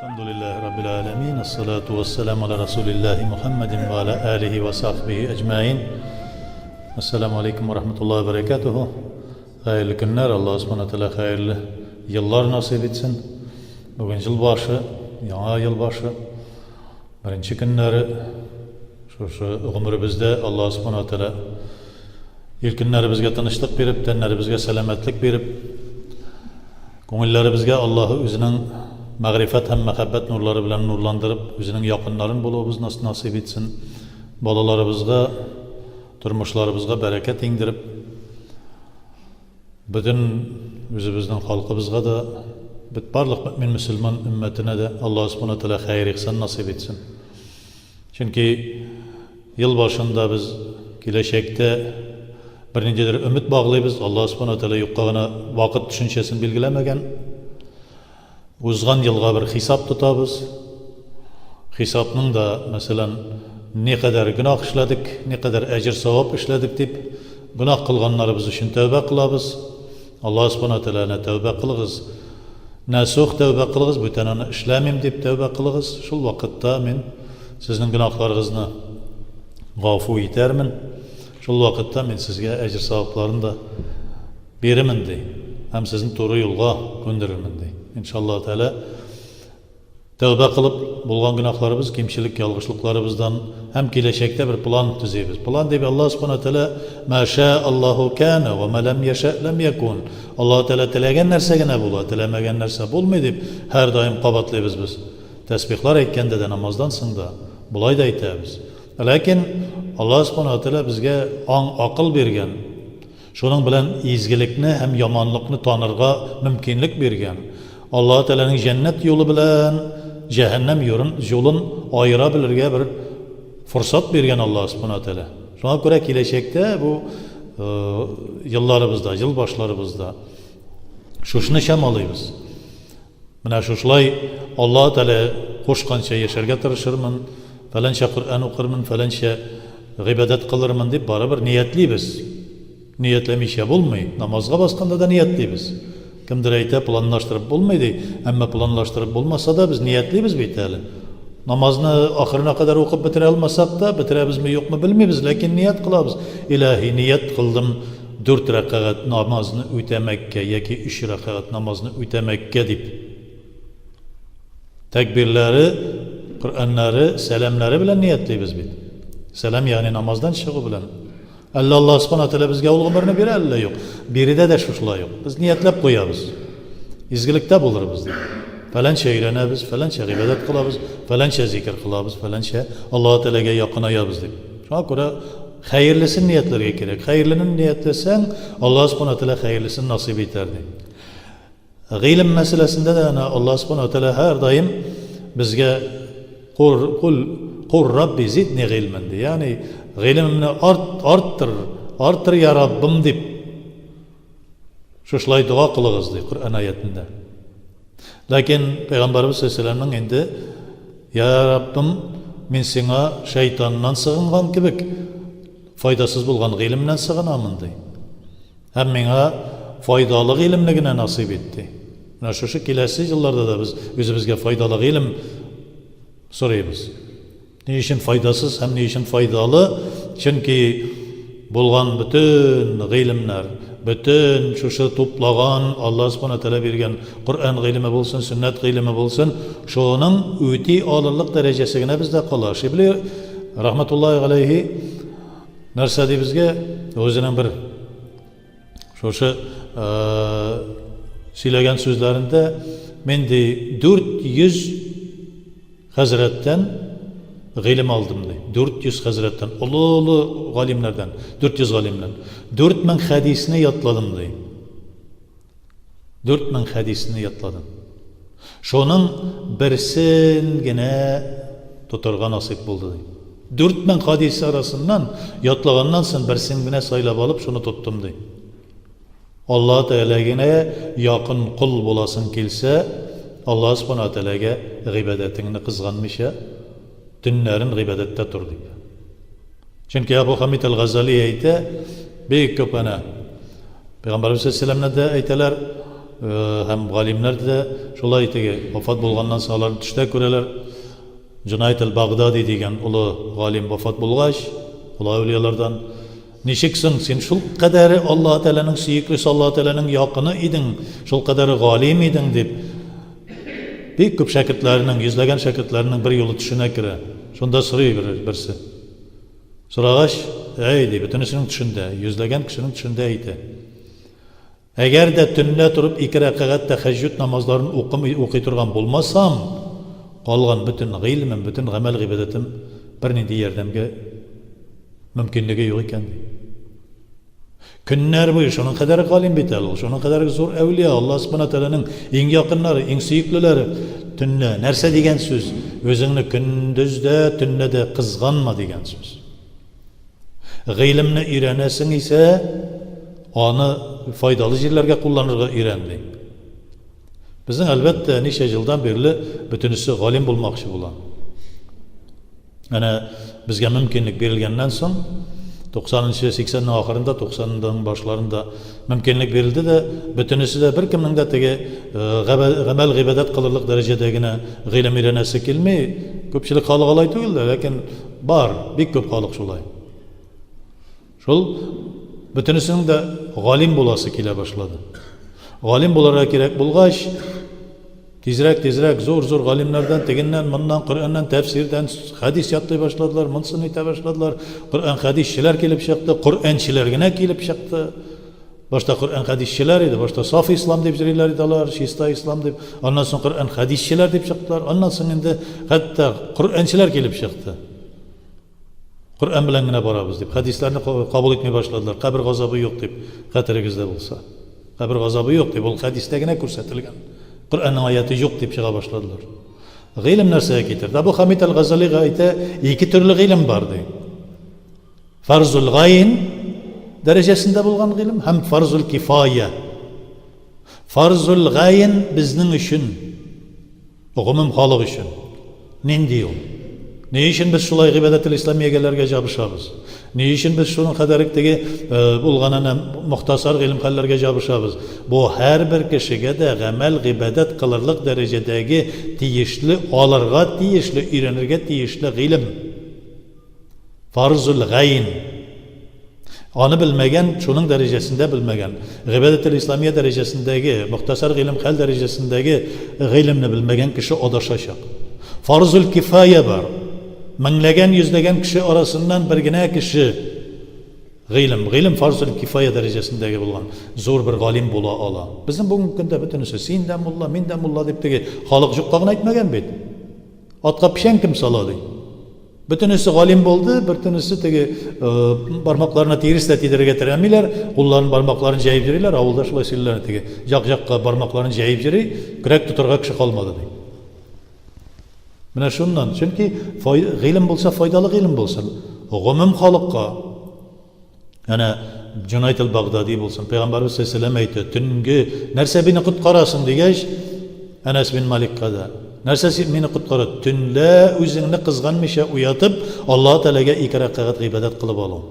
Әлхәмдүлилләһи раббил галәмин, әссалату вәссәламу аля расулиллаһи Мухаммадин ва аля алихи ва сахбихи әҗмәин. Әссәламу алейкум ва рахматуллаһи ва баракатуху. Хәерле көннәр, Аллаһ субхана тәгалә хәерле еллар насыйп итсен. Бүген ел башы, яңа ел башы. Беренче көннәре шушы гомеребездә Аллаһ субхана тәгалә ил көннәребезгә тынычлык биреп, тәннәребезгә сәламәтлек биреп, күңелләребезгә Аллаһы үзенең мәгърифәт һәм мәхәббәт нурлары белән нурландырып, үзенең якыннарын булуыбыз насыйп итсен. Балаларыбызга, тормышларыбызга бәрәкәт иңдереп, бөтен үзебезнең халкыбызга да, бөт барлык мөэмин мөселман өммәтенә дә Аллаһ Субхана Тәгалә хәер-ихсан насыйп итсен. Чөнки ел башында без киләчәктә берниндидер өмет баглыйбыз, Аллаһ Субхана Тәгалә юкка гына вакыт төшенчәсен билгеләмәгән. Узган елга бер хисап тотабыз. Хисапның да, мәсәлән, никадәр гөнаһ эшләдек, никадәр әҗер-савап эшләдек дип, гөнаһ кылганнарыбыз өчен тәүбә кылабыз. Аллаһ Субхана Тәгаләне тәүбә кылыгыз. Нәсух тәүбә кылыгыз, бүтән аны эшләмим дип тәүбә кылыгыз. Шул вакытта мин сезнең гөнаһларыгызны гафу итәрмен. Шул вакытта мин сезгә әҗер-савапларын да Бирермен, ди, һәм сезне туры юлга күндерермен, ди. Иншаллаһ Тәгалә, тәүбә кылып, булган гөнаһларыбыз, кимчелек, ялгышлыкларыбыздан һәм киләчәктә бер план төзибез. План дип Аллаһ Субхана Тәгалә Мә шә Аллаһу кана ва мә ләм яшә ләм якун. Аллаһ Тәгалә теләгән нәрсә генә була, теләмәгән нәрсә булмый дип һәрдаим кабатлыйбыз без. Тәсбихлар әйткәндә дә, намаздан соң да болай да әйтәбез. Ләкин Аллаһ Субхана Тәгалә безгә аң, акыл биргән. Шуның белән изгелекне һәм яманлыкны танырга мөмкинлек биргән. Аллаһы Тәгаләнең җәннәт юлы белән җәһәннәм юлын аера белергә бер форсат биргән Аллаһы Субхана Тәгалә. Шуңа күрә киләчәктә бу елларыбызда, ел башларыбызда шушыны чамалыйбыз. Менә шушылай Аллаһы Тәгалә кушканча яшәргә тырышырмын, фәләнчә Коръән укырмын, фәләнчә гыйбадәт кылырмын дип барыбер ниятлибез. Ниятләмичә булмый. Намазга басканда да ниятлибез. Кемдер әйтә, планлаштырып булмый ди. Әмма планлаштырып булмаса да без ниятлибез бит әле. Намазны ахырына кадәр укып бетерә алмасак та, бетерәбезме, юкмы белмибез, ләкин ният кылабыз. Илаһи, ният кылдым дүрт рәкәгать намазны үтәмәккә яки өч рәкәгать намазны үтәмәккә дип. Тәкбирләре, Коръәннәре, сәламнәре белән ниятлибез бит. Сәлам, ягъни намаздан чыгу белән. Әллә Аллаһ Субхана Тәгалә безгә ул гомерне бирә, әллә юк. Биредә дә шушылай ук. Без ниятләп куябыз. Изгелектә булырбыз дип. Фәләнчә өйрәнәбез, фәләнчә гыйбадәт кылабыз, фәләнчә зикер кылабыз, фәләнчә Аллаһ Тәгаләгә якынаябыз дип. Шуңа күрә хәерлесен ниятләргә кирәк. Хәерлене ниятләсәң, Аллаһ Субхана Тәгалә хәерлесен насыйп итәр ди. Гыйлем мәсьәләсендә дә әнә Аллаһ Субхана ва Тәгалә һәрдаим безгә Кур, кул, кур Рабби зидни гыйльмен ди. Ягъни гыйлемемне арт, арттыр, арттыр я Раббым дип шушылай дога кылыгыз ди Коръән аятендә. Ләкин Пәйгамбәрбез саллаллаһу инде Я Раббым, мин сиңа шайтаннан сыгынган кебек файдасыз булган гыйлемнән сыгынамын ди. Һәм миңа файдалы гыйлемне генә насыйп ит, ди. Менә шушы киләсе елларда да без үзебезгә файдалы гыйлем сорыйбыз. Ни өчен файдасыз һәм ни өчен файдалы? Чөнки булган бөтен гыйлемнәр, бөтен шушы туплаган Аллаһ Субхана Тәгалә биргән Коръән гыйлеме булсын, сөннәт гыйлеме булсын, шуның үти алырлык дәрәҗәсе генә бездә кала. Шибли рахматуллаһи галәйһи Нәрсә ди безгә? Үзенең бер шушы сөйләгән сүзләрендә мин ди 400 хәзрәттән гыйлем алдым ди. 400 хәзрәттән, олы-олы галимнәрдән, 400 галимнән. 4000 хәдисне ятладым ди. 4000 хәдисне ятладым. Шуның берсен генә тотарга насыйп булды, ди. 4000 хадис арасыннан ятлаганнан соң берсен генә сайлап алып, шуны тоттым, ди. Аллаһ Тәгаләгә якын кол буласың килсә, Аллаһ Субхана Тәгаләгә гыйбадәтеңне кызганмыйча, төннәрен гыйбадәттә тор, дип. Чөнки Абу Хамид әл-Газали әйтә, бик күп әнә Пәйгамбәрбез саллаллаһу дә әйтәләр, һәм галимнәр дә шулай теге вафат булганнан соң аларны төштә күрәләр. Җунайд әл-Багдади дигән олы галим вафат булгач, олы әүлиялардан, Ничек соң, син шул кадәре Аллаһы Тәгаләнең сөеклесе, Аллаһы Тәгаләнең якыны идең, шул кадәре галим идең, дип, бик күп шәкертләренең, йөзләгән шәкертләренең бер юлы төшенә керә. Шунда сорый бер, берсе. Сорагач, әй, ди, бөтенесенең төшендә, йөзләгән кешенең төшендә әйтә. Әгәр дә төнлә торып ике рәкәгать тәһәҗҗүд намазларын укымый укый торган булмасам, калган бөтен гыйлемем, бөтен гамәл-гыйбадәтем бернинди ярдәмгә мөмкинлеге юк икән, ди. Көннәр буе шуның кадәр галим бит әле ул, шуның кадәр зур әүлия, Аллаһ Субхана Тәгаләнең иң якыннары, иң сөеклеләре. Төнлә нәрсә дигән сүз? Үзеңне көндез дә, төнлә дә кызганма дигән сүз. Гыйлемне өйрәнәсең исә, аны файдалы җирләргә кулланырга өйрән, ди. Безнең, әлбәттә, ничә елдан бирле бөтенесе галим булмакчы була. Әнә безгә мөмкинлек бирелгәннән соң, 90 нчы, 80 нең ахырында, 90 ның башларында мөмкинлек бирелде дә, бөтенесе дә беркемнең дә теге гамәл гыйбадәт кылырлык дәрәҗәдә генә гыйлем өйрәнәсе килми. Күпчелек халык алай түгел дә, ләкин Бар, бик күп халык шулай. Шул бөтенесенең дә галим буласы килә башлады. Галим булырга кирәк булгач, тизрәк, тизрәк зур-зур галимнәрдән, тегеннән, моннан, Коръәннән, тәфсирдән хәдис ятлый башладылар, монсын әйтә башладылар. Коръән хәдисчеләр килеп чыкты, Коръәнчеләр генә килеп чыкты. Башта Коръән хәдисчеләр иде, башта саф ислам дип йөриләр иде алар, чиста ислам дип. Аннан соң Коръән хәдисчеләр дип чыктылар. Аннан соң инде хәтта Коръәнчеләр килеп чыкты. Коръән белән генә барабыз дип, хәдисләрне кабул итми башладылар. Кабер газабы юк дип, хәтерегездә булса. Кабер газабы юк дип, ул хәдистә генә күрсәтелгән. Коръәннең аяты юк дип чыга башладылар. Гыйлем нәрсәгә китерде? Абу Хамид аль-Газалига әйтә, ике төрле гыйлем бар ди. Фарзул гайн дәрәҗәсендә булган гыйлем һәм фарзул кифая. Фарзул гайн безнең өчен, гомум халык өчен. Нинди ул? Ни өчен без шулай гыйбадәтел исламиягәләргә җабышабыз? Ни өчен без шуның кадәр теге э, булган әнә мохтасар гыйлем хәлләргә җабышабыз? Бу һәрбер кешегә дә гамәл гыйбадәт кылырлык дәрәҗәдәге тиешле, алырга тиешле, өйрәнергә тиешле гыйлем. Фарзул гайн. Аны белмәгән, шуның дәрәҗәсендә белмәгән, гыйбадәтел исламия дәрәҗәсендәге, мохтасар гыйлем хәл дәрәҗәсендәге гыйлемне белмәгән кеше адашачак. Фарзул кифая бар. Меңләгән, йөзләгән кеше арасыннан бер генә кеше гыйлем, гыйлем фарзул кифая дәрәҗәсендәге булган зур бер галим була ала. Безнең бүгенге көндә бөтенесе син дә мулла, мин дә мулла дип теге халык юкка гына әйтмәгән бит. Атка печән кем сала ди. Бөтенесе галим булды, бөтенесе теге бармакларына тирес тә тидерергә теләмиләр, кулларын бармакларын җәеп йөриләр, авылда шулай сөйлиләр теге. Як-якка бармакларын җәеп йөри, көрәк тотарга кеше калмады ди. Менә шуннан, чөнки гыйлем булса файдалы гыйлем булсын. Гомум халыкка Әнә Җунайд әл-Багдади булсын, Пәйгамбәрбез саллаллаһу алейһи әйтте, төнге нәрсә мине коткарасың дигәч, Әнәс бин Маликка да, нәрсә син мине коткара? Төнлә үзеңне кызганмыйча уятып, Аллаһ Тәгаләгә ике рәкәгать гыйбадәт кылып алу.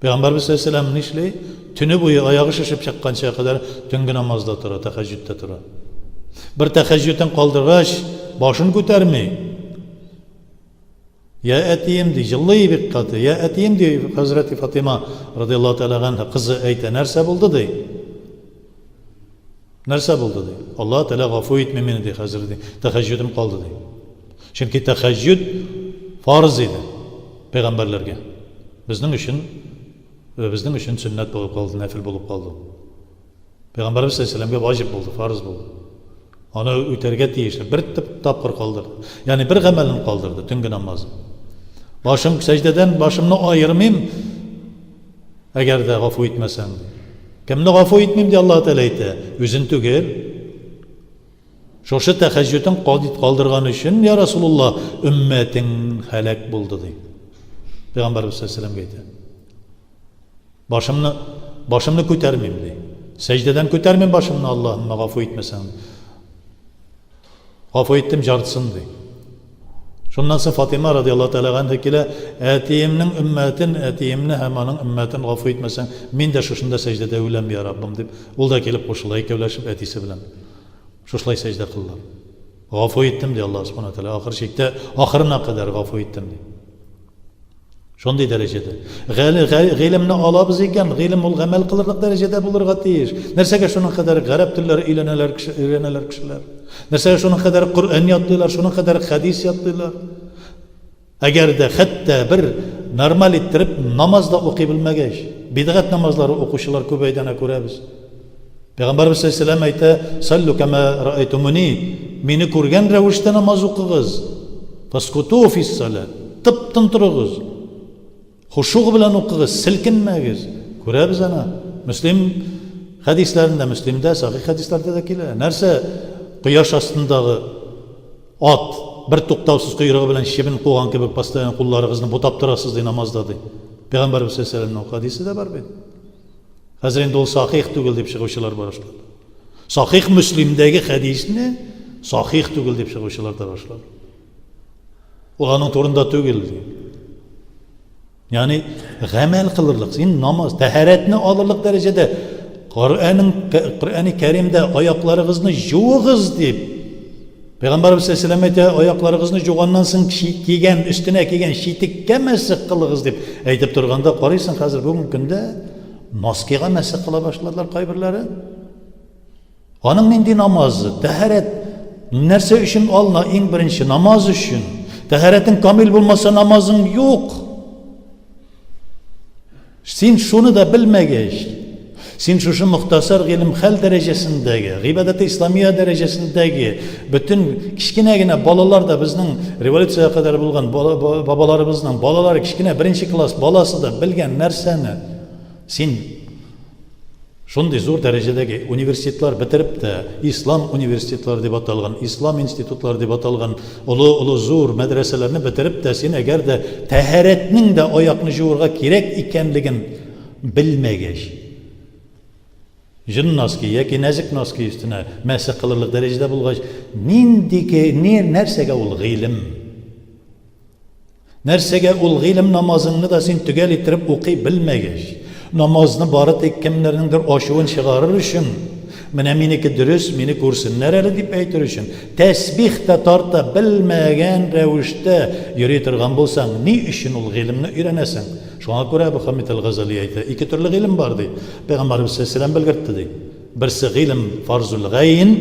Пәйгамбәрбез саллаллаһу алейһи нишли? Төне буе аягы шешеп чыкканча кадәр төнге намазда тора, тәһәҗҗүдтә тора. Бер тәһәҗҗүден калдыргач, башын күтәрми. Я әтием, ди, җылый бик каты. Я әтием, ди, хәзрәти Фатыйма, радиаллаһу тәгалә ганһа, кызы әйтә, нәрсә булды, ди? Нәрсә булды, ди? Аллаһ Тәгалә гафу итми мине, ди, хәзер, ди. Тәһәҗҗүдем калды, ди. Чөнки тәһәҗҗүд фарыз иде пәйгамбәрләргә. Безнең өчен безнең өчен сөннәт булып калды, нәфил булып калды. Пәйгамбәребез саллаллаһу алейһи ваҗиб булды, фарыз булды. Аны үтәргә тиешле. Бер тапкыр калдырды. Ягъни бер гамәлен калдырды, төнге намазы. Башым сәҗдәдән башымны аермыйм, әгәр дә гафу итмәсәң. Кемне гафу итмим ди Аллаһ Тәгалә әйтә? Үзен түгел. Шушы тәһәҗҗүден калдырган өчен, я Расулуллаһ, өммәтең һәлак булды ди. Пәйгамбәрбез саллаллаһу алейһи әйтә. Башымны, башымны күтәрмим, ди. Сәҗдәдән күтәрмим башымны, Аллаһымма гафу итмәсәң. Гафу иттем, жартысын, ди. Шуннан соң Фатима радиаллаһу тәгалә ганһа килә, әтиемнең өммәтен, әтиемне һәм аның өммәтен гафу итмәсәң, мин дә шушында сәҗдәдә үләм, я Раббым, дип, ул да килеп кушыла, икәүләшеп әтисе белән шушылай сәҗдә кылдылар. Гафу иттем, ди Аллаһ Субхана Тәгалә, ахыр чиктә, ахырына кадәр гафу иттем, ди. Шундый дәрәҗәдә. Гыйлемне алабыз икән, гыйлем ул гамәл кылырлык дәрәҗәдә булырга тиеш. Нәрсәгә шуның кадәр гарәп телләре өйләнәләр, өйрәнәләр кешеләр? Нәрсәгә шуның кадәр Коръән ятлыйлар, шуның кадәр хәдис ятлыйлар? Әгәр дә хәтта бер нормаль иттереп намаз да укый белмәгәч, бидгать намазлары укучылар күбәйде, әнә күрәбез. Пәйгамбәрбез саллаллаһу алейһи әйтә, "Саллу кама раайтумуни", мине күргән рәвештә намаз укыгыз. Фаскуту фис салат. Тып-тын торыгыз. Хушуг белән укыгыз, селкенмәгез. Күрәбез ана. Мөслим хәдисләрендә, Мөслимдә, сахих хәдисләрдә дә килә. Нәрсә кояш астындагы ат бер туктаусыз койрыгы белән чебен куган кебек постоянно кулларыгызны бутап торасыз ди намазда ди. Пәйгамбәрбез саллаллаһу алейһи вәсәлләмнең хәдисе дә бар бит. Хәзер инде ул сахих түгел дип чыгучылар башлады. Сахих Мөслимдәге хәдисне сахих түгел дип чыгучылар да башлады. Ул аның турында түгел ди. Ягъни гамәл кылырлык, син намаз, тәһарәтне алырлык дәрәҗәдә Коръәнең Коръәни Кәримдә аякларыгызны җуыгыз дип Пәйгамбәрбез саллаллаһу әйтә, аякларыгызны жуганнан соң кигән, өстенә кигән читеккә мәсех кылыгыз дип әйтеп торганда, карыйсың хәзер бүгенге көндә носкига мәсех кыла башладылар кайберләре. Аның нинди намазы? Тәһарәт нәрсә өчен алына? Иң беренче намаз өчен. Тәһарәтең камил булмаса, намазың юк. Син шуны да белмәгәч, син шушы мохтасар гыйлем хәл дәрәҗәсендәге, гыйбадәте исламия дәрәҗәсендәге бөтен кечкенә генә балалар да безнең революциягә кадәр булган бабаларыбызның балалары кечкенә беренче класс баласы да белгән нәрсәне син Шундый зур дәрәҗәдәге университетлар бетереп тә, ислам университетлары дип аталган, ислам институтлары дип аталган олы-олы зур мәдрәсәләрне бетереп тә, син әгәр дә тәһарәтнең дә аякны җуырга кирәк икәнлеген белмәгәч, җон носки яки нәзек носки өстенә мәсех кылырлык дәрәҗәдә булгач, нинди, ни, нәрсәгә ул гыйлем? Нәрсәгә ул гыйлем намазыңны да син төгәл иттереп укый белмәгәч, намазны бары тик кемнәрнеңдер ачуын чыгарыр өчен, менә минеке дөрес, мине күрсеннәр әле дип әйтер өчен, тәсбих тә тарта белмәгән рәвештә йөри торган булсаң, ни өчен ул гыйлемне өйрәнәсең? Шуңа күрә Әбу Хамид әл-Газали әйтә, ике төрле гыйлем бар, ди. Пәйгамбәребез саллаллаһу алейһи ва сәлләм белгертте, ди. Берсе гыйлем фарзул гайн,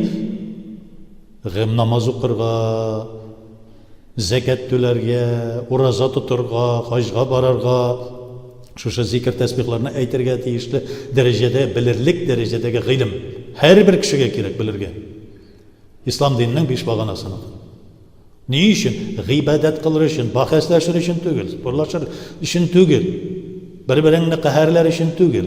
гыйм намаз укырга, Зәкят түләргә, ураза тотырга, хаҗга барырга, шушы зикер-тәсбихларны әйтергә тиешле дәрәҗәдә, белерлек дәрәҗәдәге гыйлем. Һәрбер кешегә кирәк белергә. Ислам диненең биш баганасын. Ни өчен? Гыйбадәт кылыр өчен, бәхәсләшер өчен түгел, спорлашыр өчен түгел, бер-береңне каһәрләр өчен түгел.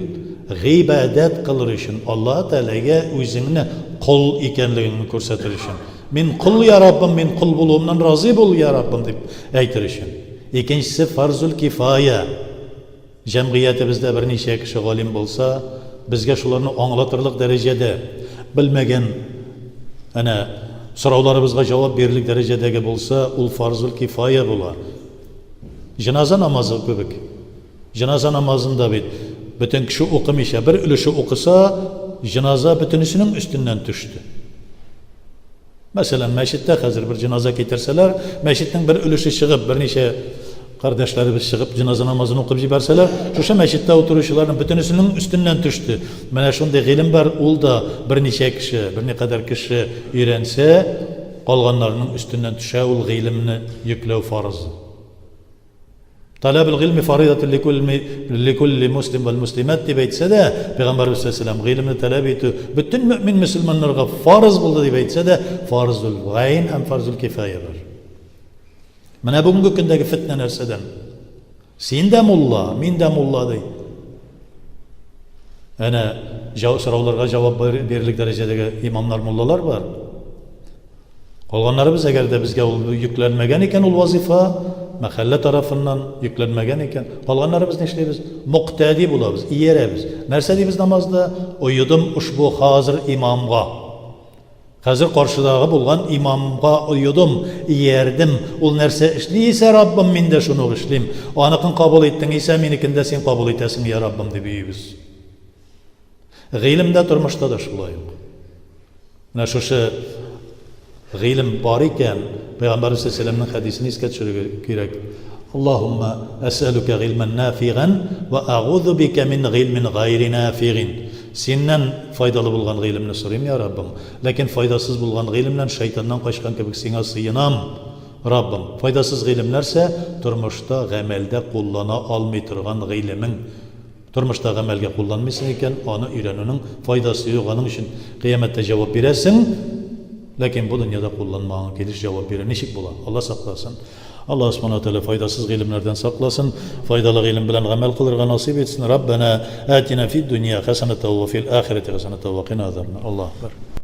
Гыйбадәт кылыр өчен, Аллаһ Тәгаләгә үзеңне кол икәнлегеңне күрсәтер өчен. Мин кол, я Раббым, мин кол булуымнан разый бул, я Раббым, дип әйтер өчен. Икенчесе фарзул кифая. Җәмгыятебездә берничә кеше галим булса, безгә шуларны аңлатырлык дәрәҗәдә, белмәгән әнә сорауларыбызга җавап бирерлек дәрәҗәдәге булса, ул фарзул кифая була. Җеназа намазы кебек. Җеназа намазын да бит бөтен кеше укымыйча, бер өлеше укыса, җеназа бөтенесенең өстеннән төште. Мәсәлән, мәчеттә хәзер бер җеназа китерсәләр, мәчетнең бер өлеше чыгып, берничә кардәшләребез чыгып җеназа намазын укып җибәрсәләр, шушы мәчеттә утыручыларның бөтенесенең өстеннән төште. Менә шундый гыйлем бар, ул да берничә кеше, берникадәр кеше өйрәнсә, калганнарының өстеннән төшә ул гыйлемне йөкләү фарызы. Таләбул гыйльми фаридатун ликулли муслим вәл муслимат дип әйтсә дә, Пәйгамбәрбез саллаллаһу алейһи гыйлемне таләп итү бөтен мөэмин мөселманнарга фарыз булды дип әйтсә дә, фарзул гайн һәм фарзул кифая бар. Менә бүгенге көндәге фетнә нәрсәдән? Син дә мулла, мин дә мулла ди. Әнә сорауларга җавап бирерлек дәрәҗәдәге имамнар, муллалар бар. Калганнарыбыз, әгәр дә безгә ул йөкләнмәгән икән ул вазифа, мәхәллә тарафыннан йөкләнмәгән икән, калганнарыбыз нишлибез? Муктади булабыз, иярәбез. Нәрсә дибез намазда? Оедым ошбу хазир имамга. Хәзер каршыдагы булган имамга оедым, иярдем. Ул нәрсә эшли исә, Раббым, мин дә шуны ук эшлим. Аныкын кабул иттең исә, минекен дә син кабул итәсең, я Раббым, дип йөйбез. Гыйлемдә, тормышта да шулай ук. Менә шушы гыйлем бар икән, Пәйгамбәрбез саллаллаһу алейһи хәдисен искә төшерергә кирәк. Аллаһумма әсәлүкә гыйльмән нафиган ва агузу бика мин гыйльмин гайри нафигин. Синнән файдалы булган гыйлемне сорыйм, я Раббым, ләкин файдасыз булган гыйлемнән шайтаннан качкан кебек сиңа сыенам, Раббым. Файдасыз гыйлем нәрсә? Тормышта, гамәлдә куллана алмый торган гыйлемең. Тормышта гамәлгә кулланмыйсың икән, аны өйрәнүнең файдасы юк, аның өчен кыямәттә җавап бирәсең, ләкин бу дөньяда кулланмаган килеш җавап бирү ничек була? Алла сакласын. Аллаһ Субхана ва Тәгалә файдасыз гыйлемнәрдән сакласын, файдалы гыйлем белән гамәл кылырга насыйп итсен. Раббана атина фид дөнья хәсәнәтә ва фил ахирәти хәсәнәтә ва кина азабнар. Аллаһу акбар.